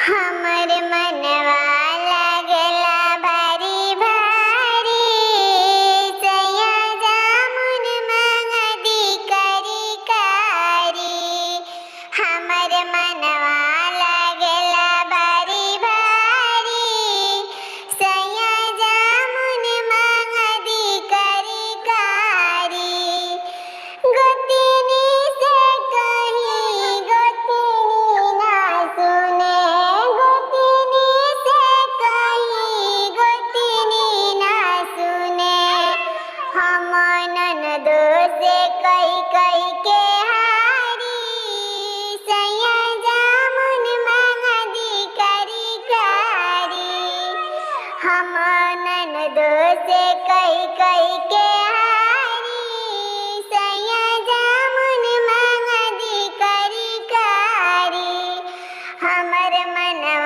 हमर मनवा लागला भारी भारी, सैया जामुन मांगदी करी कारी। हमर मनवा लागला भारी भारी, सैया जामुन मांगदी करी कारी। गोतिनी से कहीं गोतिनी ना सुने, गोतिनी से कहीं गोतिनी ना सुने। हम ननदो से कही कही के हारी, सैया जामुन मांगदी करी कारी। हम ननदो से कही कही के हारी, सैया जामुन मांगदी करी कारी। हमर मनवा